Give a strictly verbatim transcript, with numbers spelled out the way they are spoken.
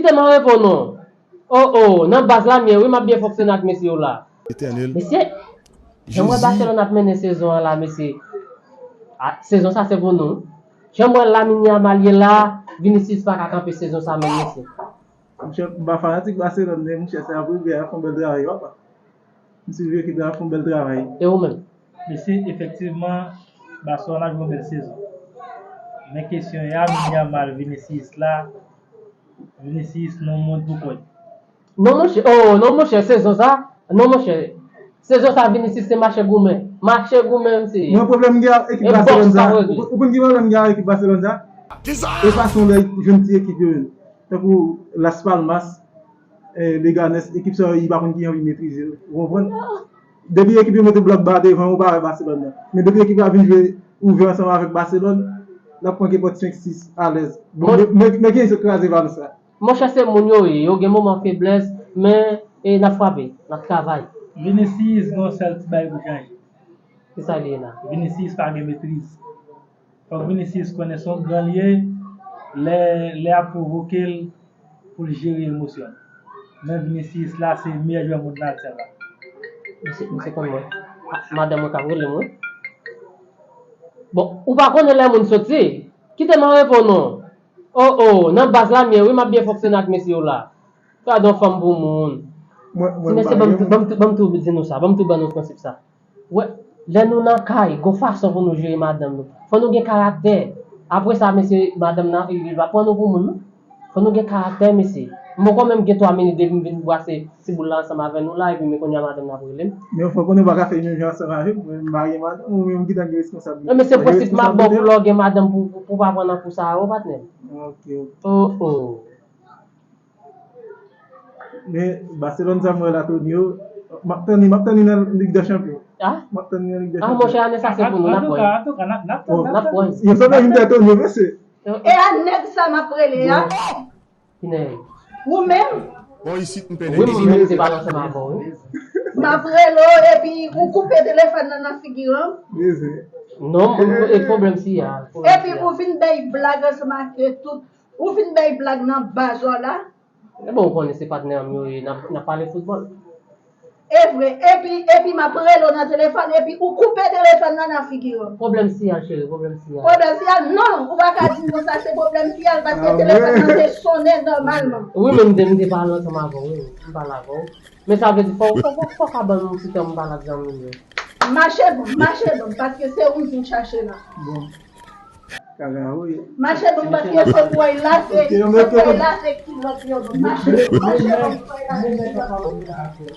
Kite m reponn ou. Oh, oh, nan baz la m ye wi, m ap byen fonksyone ak mesye yo la. Etènèl. Mesye, jan m wè Jezi. Barcelone ap mennen sezon an la, mesye. Ah, sezon sa se pou nou. Jan m wè Lamine Yamal ye la, Vinicius pa ka kanpe sezon sa menm, mesye. Monchè, m pa fanatik Barcelone, men monchè, se la premye a fè yon bèl travay, papa. M swivre ekip la ap fè yon bèl travay. E ou menm? Mesye, efektivman, Barcelona jwe yon bèl sezon. Men kesyon Lamine Yamal, Vinicius la, Vinicius non moun pou kòd. Non, monchè, oh, non, monchè, sezon sa, non, monchè, sezon sa, Vinicius se mache goumen. Mache goumen, mesye. Mwen, pwoblèm m gen ak ekip Barcelone sa, ou konn ki pwoblèm m gen ak ekip Barcelone sa? E fason lè y jwenn ti ekip yo menm. Tankou Las Palmas, eh, Leganes, ekip sa yo, li pa konn kijan pou li metrize yo. Ou konprann? Depi ekip yo mete blòk ba devan, ou pa wè Barcelone nan. Men depi ekip la vin jwe ouvè ansanm avèk Barcelone, l ap pran kenpòt senk sis alèz. Bon, men, men, men kijan se kraze Valence la? Monchè, se moun yo ye. Yo gen moman feblès, men, e, n ap frape, n ap travay. Vinicius gen yon sèl ti bagay pou chanje. Ki sa li ye la? Vinicius pa gen metriz. Fòk Vinicius konnen se yon gran li ye, lè, lè y ap pwovoke l pou l jere emosyon l. Men Vinicius la, se meyè jwè mond la aktyèlman. Misye, misye konn mwen. Ah, madanm mwen k ap rele m, wi. Bon, ou pa konnen lè moun soti. Kite m reponn ou. Oh, oh, nan baz la m ye, wi, m ap byen fonksyone ak mesye yo la. Gade yon fanm pou moun. Ti mesye, ban m tou, ban m tou, ban m tou di nou sa, ban m tou ban nou prensip sa. Wè, lè nou nan kay, gon fason pou nou jere madanm nou. Fò nou gen karaktè. Apre sa, mesye, madanm nan, li, li va pran nou pou moun, non. Fò nou gen karaktè, mesye. M poko menm gen twa minit depi m vin bwase ti boul la ansanm avè nou la, epi men kounye a madanm nan ap rele m. Men fò konnen w pa ka fè menm jan ansanm avè m. Mwen, m pa gen madanm, ou menm ki ta gen responsabilite. Non, men se prensip m ap ba w pou lè w gen madanm pou, pou, pou w pa pran nan kou sa a, wi, patnè. Ok, ok. Oh, oh. Men Barcelone sa m wè la, Tonio, m ap tann li, m ap tann li nan Lig dè Chanpyon. Ah? M ap tann li nan Lig dè Chanpyon. Ah, monchè, ane sa se pou nou, n ap wè. Antouka, antouka, n ap, n ap tann, n ap tann. Yo sanble vin dèyè Tonio, mesye. E a nèg sa m ap rele a? Ki nèg? Ou menm? Bon, isit m pèdi. Wi, mwen menm se pa ansanm avè w, wi. M ap rele w, epi ou koupe telefòn nan nan figi w. Non, e pwoblèm si a. Epi ou vin bay blag ansanm ak tout Ou vin bay blag nan baz ou la. E bon, ou konnen se patnè m yo ye, n ap, n ap pale foutbòl. E vre, epi, epi m ap rele w nan telefòn, epi ou koupe telefòn nan nan figi w. Pwoblèm siyal, cheri, pwoblèm siyal. Pwoblèm siyal? Non, ou pa ka di m konsa, se pwoblèm siyal, paske telefòn nan te sonnen nòmalman. Wi, men m te, m te pale ansanm avè w, wi, m pale avè w. Men sa vle di, fò, fò, fò, fò w ka ban m yon ti tan m pale ak zanmi m yo. Mache ban m, mache ban m, paske se ou m vin chache la. Bon. Kaka, wi. Mache ban m, paske se bòy la, se, se bòy la, se kilòt yo. Mache, mache ban m, bòy la, se kilòt yo.